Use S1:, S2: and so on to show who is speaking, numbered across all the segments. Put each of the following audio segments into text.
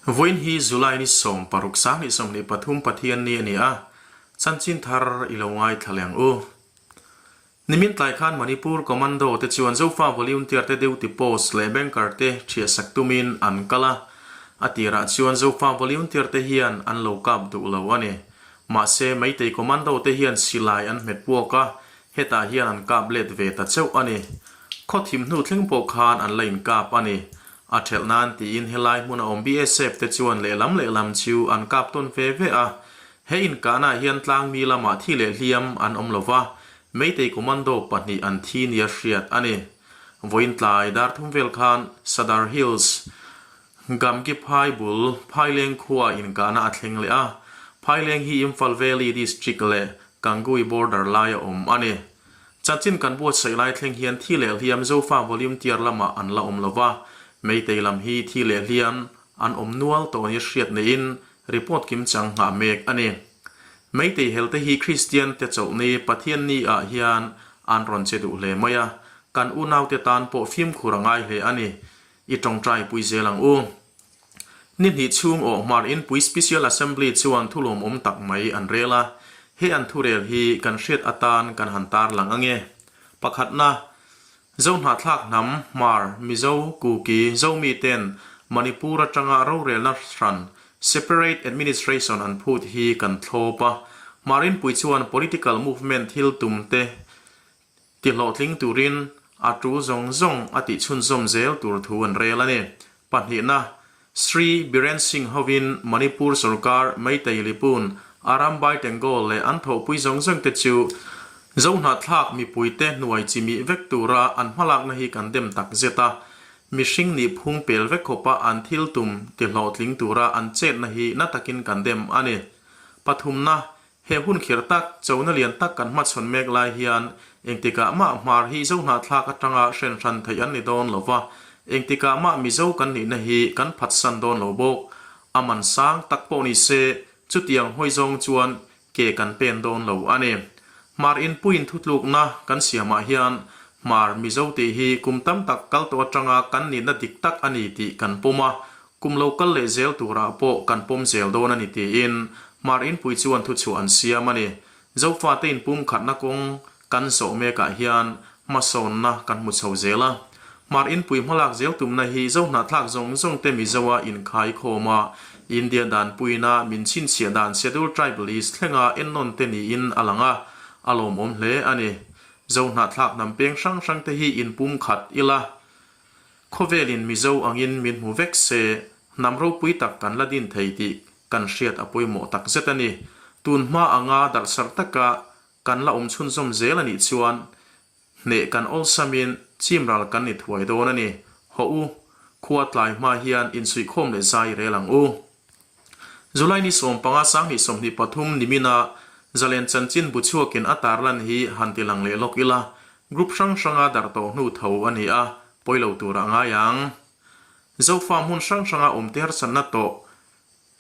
S1: Vawiin hi July ni 16 2023 Pathianni a ni a, chanchin thar i lo ngaithla leh ang u. Nimin tlai khan Manipur Commando te chuan Zofa Volunteer te duty post leh banker te ṭhiahsak tumin an kal a, a tirah chuan Zofa Volunteer te hian an lo kap duh lo a ni. Mahse, Meitei Commando te hian silai an hmet puak a, hetah hian an kap let ve ta chauh a ni. Khaw thim hnu thleng pawh khan an la inkap a ni. A ṭhelh nan tiin helai hmuna awm BSF te chuan lehlam lehlam chu an kap tawn ve ve a. He inkahnaah hian tlangmi lamah thi leh hliam an awm lo va, Meitei Commando pahnih an thi nia hriat a ni. Vawiin tlai dar thum vel khan Sadar Hills, Gamki Phai bul Phaileng khuaa inkahna a thleng leh a. Phaileng hi Imphal Valley District leh Kangui border laia awm a ni. Chanchin kan buatsaih lai thleng hian thi leh hliam Zofa volunteer lamah an la awm lo va, Meitei lam hi thi leh hliam an awm nual tawh nia hriat neiin report kimchang nghah mek a ni. Meitei helte hi Kristian te chawlhni Pathianni ah hian an rawn che duh hle mai a, kan unaute tan pawh fimkhur a ngai hle a ni. I tawngtai pui zel ang u. Ni hnih chhung awh Hmar Inpui Special Assembly chuan thu lawmawm tak mai an rel a, he an thurel hi kan hriat atan kan han tarlang ange. Pakhatna, Zohnahthlak hnam, Hmar, Mizo, Kuki, Zomi ten Manipur atanga rorelna hran, Separate Administration an phut hi kan thlawp a. Hmar Inpui chuan political movement thil tum te Ti hlawhtling turin a tul zawng zawng a tih chhunzawm zel tur thu an rel a ni. Pahnihna, Sri Biren Singh hovin Manipur sorkar Meitei Lipun, Arambai Tengol leh an thawhpui zawng zawng te chu Zohnahthlak mipuite hnuai chimih vek tura an hmalakna hi kan dem tak zet a, mihring nih phung pel vek khawpa an thil tum ti hlawhtling tura an chetna hi na takin kan dem a ni. Pathumna, He hun khir tak, chona lian tak kan hmachhawn mek lai hian engtikah mah hmar hi Zohnahthlak atanga hren hran theih an ni dawn lo va, engtikah mah Mizo kan nihna hi kan phatsan dawn lo bawk. A man sang tak pawh ni se, chutiang hawi zawng chuan ke kan pen dawn lo a ni. Hmar inpuiin thutlukna kan siamah hian Hmar Mizo tih hi kum tam tak kal tawh atanga kan nihna dik tak a ni tih kan pawm a, Kum lo kal leh zel turah pawh kan pawm zel dawn a ni tiin Hmar Inpui chuan thuchhuah an siam a ni. Zofate inpumkhatna kawng kan zawh mekah hian hmasawnna kan hmu chho zel a. Hmar Inpui hmalak zel tumna hi Zohnahthlak zawng zawngte Mizoa inkhai khawm a, India danpuina min chhinchhiah dan Schedule Tribe List thlenga ennawn te niin a lang a, a lawmawm hle a ni. Zohnahthlak hnam peng hrang hrangte hi inpumkhat ila, Khawvelin Mizo angin min hmu vek se, hnam ropui tak kan la din thei tih kan hriat a pawimawh tak zet a ni. Tun hma anga darhsarh taka kan la awm chhunzawm zel a nih chuan hneh kan awlsamin chimral kan ni thuai dawn a ni. Hawh u, khua tlai hma hian insuihkhawm leh zai rel ang u. July ni 15 2023 nimina Zalen chanchin bu chhuakin a tarlan hi han ti lang leh lawk ila, group hrang hranga darh tawh hnu tho a ni a, pawi lo tur a ngai ang. Zofa hmun hrang hranga awm te harsatna tawh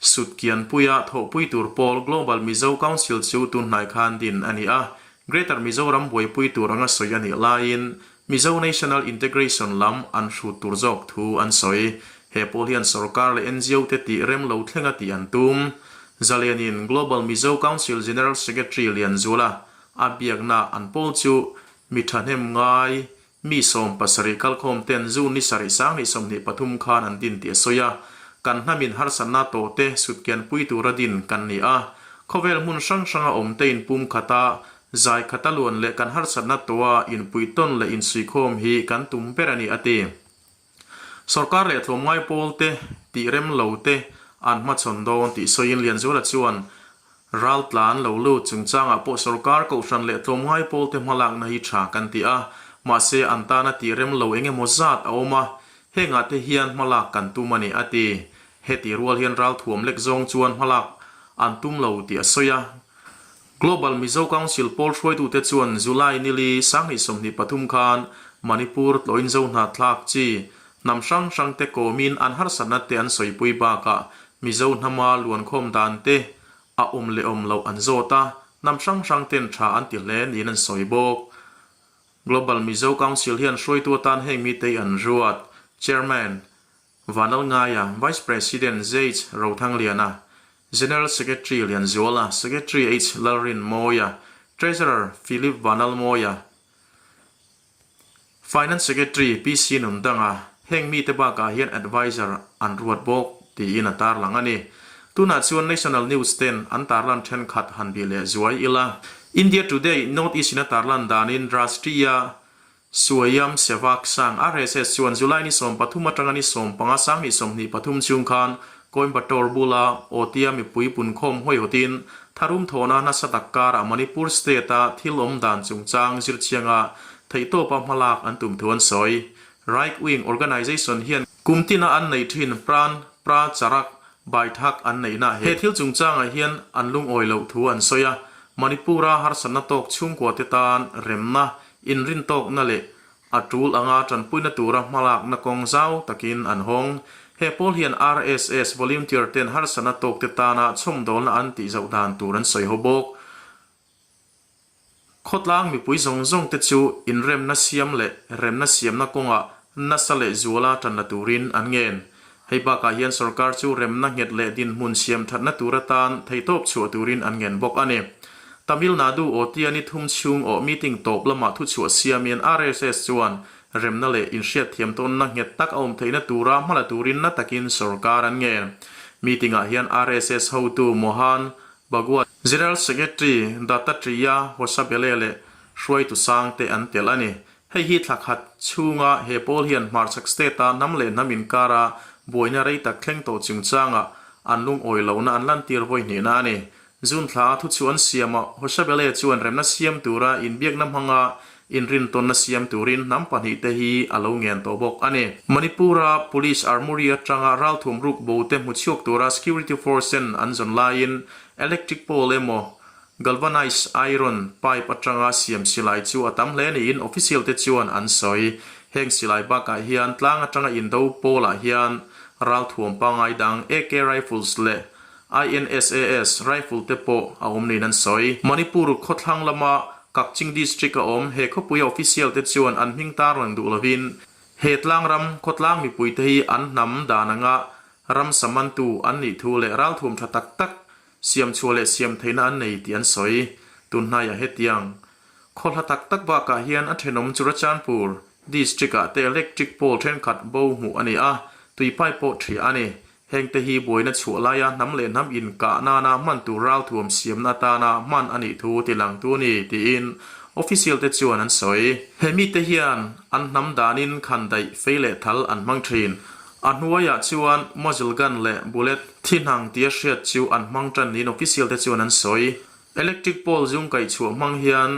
S1: Sutkianpuia thawhpui tur pawl Global Mizo Council chu tunhnai khan din a ni a, Greater Mizoram buaipui tur anga sawi a nih laiin Mizo National Integration lam an hrut tur zawk thu an sawi. He pawl hian sorkar leh ngo te tih rem lo thlenga tih an tum. Zalenin Global Mizo Council General Secretary Lianzuala a biakna an pawl chu mi thahnem ngai mi 70 kalkhawm ten June ni sarih 2023 khan an din tih a sawi a. Kan hnamin harsatna tawhte sutkianpui tura din kan ni a. Khawvel hmun hrang hranga awmte inpumkhata Zai khat a luan leh kan harsatna tawha inpuihtawn leh insuihkhawm hi kan tum ber a ni, a ti. Sorkar leh tlawmngai pawl te, tih rem lo te an hmachhawn dawn tih sawiin Lianzuala chuan raltlan lo lut chungchangah pawh sorkar kohhran leh tlawmngai pawl te hmalakna hi tha kan ti a, mahse an tana tih rem lo eng emaw zat a awm a, hengah te hian hmalak kan tum a ni, a ti. Heti rual hian ralthuam lek zawng chuan hmalak an tum lo tih a sawi a. Global Mizo Council pawl hruaitute chuan July nili 2023 khan Manipur tlawhin Zo hnahthlak chi hnam hrang hrangte kawmin an harsatna te an sawipui bakah Mizo hnama luankhawm dan te a awm leh awm loh an zawt a, hnam hrang hrang ten tha an ti hle niin an sawi bawk. Global Mizo Council hian hruaitu atan heng mitei an ruat, Chairman. Vanlalngaia, Vice President ZH Rothangliana, General Secretary Lianzuala, Secretary H Lalrinmawia, Treasurer Philip Vanlalmawia, Finance Secretary PC Nundanga, heng mite bakah hian Adviser an ruat bawk tiin a tarlang a ni. Tunah chuan National News ten an tarlan thenkhat han bih leh zuai ila. India Today North East in a tarlan danin Rashtriya Swayam Sevak Sangh, RSS, chuan July ni 13 atanga ni 15 sanghnih 23 chhung khan Coimbatore bula Awtia mipui punkhawm hawihawtin tharum thawhna nasa tak karah Manipur state-a thil awm dan chungchang zirchianga theihtawpa hmalak an tum thu an sawi. Right Wing Organisation hian kum tina an neih thin Pran Pracharak Baithak an neihna he thil chungchangah hian an lungawi loh thu an sawi a, Manipur-a harsatna tawk chhungkuate tan remna Inrintawkna leh a tul anga tanpuina tura hmalakna kawng zau takin an hawng. He pawl hian RSS volunteer ten harsatna tawkte tana chhawmdawlna an tih zoh dan tur an sawi ho bawk. Khawtlang mipui zawng zawng te chu inremna siam leh remna siamna kawngah nasa leh zuala tan la turin an ngen. Hei bakah hian sorkar chu remna nghet leh dinhmun siam thatna tur atan theihtawp chhuah turin an ngen bawk a ni. Tamil Nadu Awtia ni thum chhung awh meeting tawp lamah thuchhuah siamin RSS chuan remna leh inhriatthiam tawnna nghet tak a awm theihna tura hmala turin na takin sorkar an ngen. Meeting-ah hian RSS hotu Mohan Bhagwat, General Secretary Dattatreya Hosabale leh hruaitu sangte an tel a ni. Hei hi thla khat chhunga he pawl hian hmarchhak state-a hnam leh hnam inkara buaina rei tak thleng tawh chungchanga an lungawi lohna an lantir vawi hnihna a ni. June thla a thuchhuah an siamah Hosabale chuan remna siam tura inbiakna hmanga inrintawnna siam turin hnam pahnihte hi a lo ngen tawh bawk a ni. Manipur-a Police Armoury atanga ralthuam ruk bote hmuchhuak tura Security Force-en an zawn laiin electric pole emaw Galvanized iron pipe atanga siam silai chu a tam hle niin official te chuan an sawi. Heng silai bakah hian tlang atanga indo pawlah hian ralthuam pangai dang AK rifles leh INSAS rifle te pawh a awm niin an sawi. Manipur khawthlang lama Kakching district a awm he khawpuia official te chuan an hming tarlang duh lovin he tlangram khawtlang mipuite hi an hnam dan anga ramsa mantu an nih thu leh ralthuam tha tak tak Siam chhuah leh siam theihna an nei tih an sawi. Tun hnaiah hetiang khaw hla tak tak bakah hian a thenawm Churachandpur district-ah te electric pole thenkhat bo hmuh a ni a, tui pipe pawh ṭhiah a ni. Hengte hi buaina chhuah laia hnam leh hnam inkah nana hman tur ralthuam siamna atana hman a nih thu tilangtu a ni tiin official te chuan an sawi. He mite hian an hnam danin khandaih fei leh thal an hmang ṭhin. A hnuaiah chuan muzzle gun leh bullet thi hnang tia hriat chu an hmang tan niin official te chuan an sawi. Electric pole zung kaih chhuah hmang hian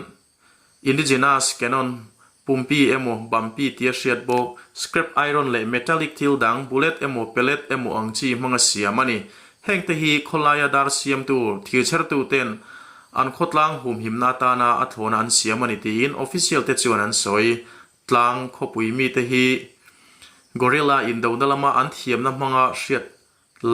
S1: indigenous cannon pumpi emaw bampi tia hriat bawk scrap iron leh metallic thil dang bullet emaw pellet emaw ang chi hmanga siam a ni. Heng te hi khawlaia dar siamtu thirchhertu ten an khawtlang humhimna atana a thlawna an siam a ni tiin official te chuan an sawi. Tlang khawpui mite hi gorilla indona lama an thiamna hmanga hriat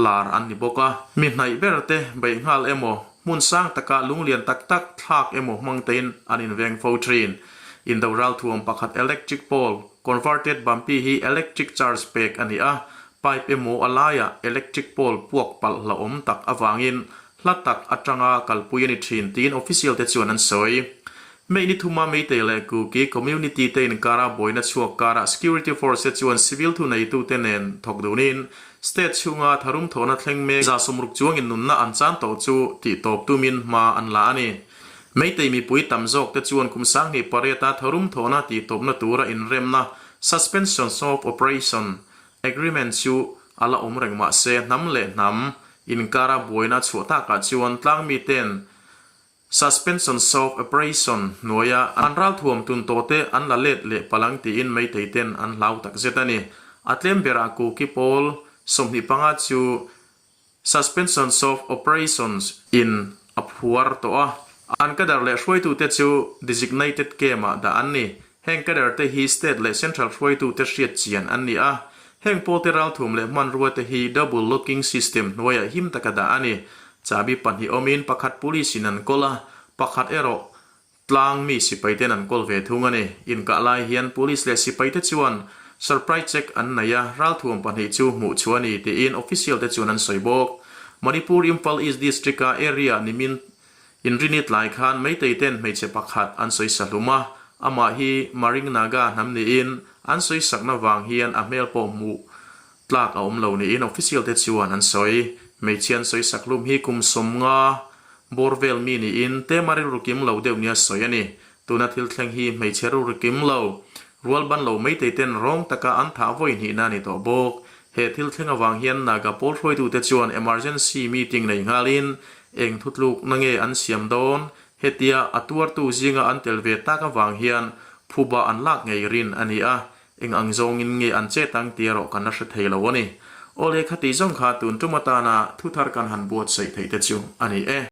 S1: lar an ni bawk a. Mi hnaih ber te beih nghal emaw, hmun sang taka lunglian tak tak thlak emaw hmang tein an inveng fo thin. Indo ralthuam pakhat electric pole, converted bumpy hi electric charge pek a ni a, pipe emaw a laiah electric pole puak palh hlauhawm tak avangin hla tak atanga kalpui a ni thin tiin official te chuan an sawi. May ni thuma Meitei leh Kuki community te inkara buaina chhuak karah security force te chuan civil thuneitute nen thawk dunin state chhunga tharum thawhna thleng mek 60 chuangin nunna an chan tawh chu tih tawp tumin hma an la a ni. Meitei mipui tam zawk te chuan kum 28 a tharum thawhna tih tawpna tura inremna suspension of operation agreement chu a la awm reng mahse hnam leh hnam inkara buaina chhuah takah chuan tlangmiten Suspension of Operation hnuaia an ralthuam tun tawhte an la let leh palang tiin Meitei ten an hlau tak zet a ni. A tlem berah Kuki pawl 25 chu Suspension of Operations in a phuar tawh a. An cadre leh hruaitute chu Designated Camp-ah dah an ni. Heng cadre te hi State leh Central hruaitute hriat chian an ni a. Heng pawlte ralthum leh hmanrua te hi Double Locking System hnuaiah him taka dah a ni. Chahbi pahnih awmin pakhat police in an kawl a, pakhat erawh tlang mi sipai ten an kawl ve thung a ni. Inkah lai hian police leh sipai te chuan. Surprise check an nei a, ralthuam pahnih chu hmuh chhuah a ni tiin official te chuan an sawi bawk. Manipur Imphal East District-a area nimin Inrini tlai khan Meitei ten hmeichhe pakhat an sawi sa hlum a, amah hi Maring Naga hnam niin an sawi sakna vang hian a hmel pawh hmuh tlak a awm lo niin official te chuan an sawi. Hmeichhia an sawi sak hlum hi kum 50 bawr vel mi niin tema rilru kim lo deuh nia sawi a ni. Tuna thil thleng hi hmeichhe rilru kim lo, rual ban lo Meitei ten rawng taka an thah vawi hnihna a ni tawh bawk. He thil thleng avang hian Naga pawl hruaitute chuan emergency meeting nei nghalin eng thutlukna nge an siam dawn? Hetia a tuartu zinga an tel ve tak avang hian phuba an lak ngei rin a ni a, eng ang zawngin nge an chet ang tih erawh kan la hre thei lo a ni. Awle khati zawng kha tun tum atana thuthar kan han buatsaih theih te chu a ni e.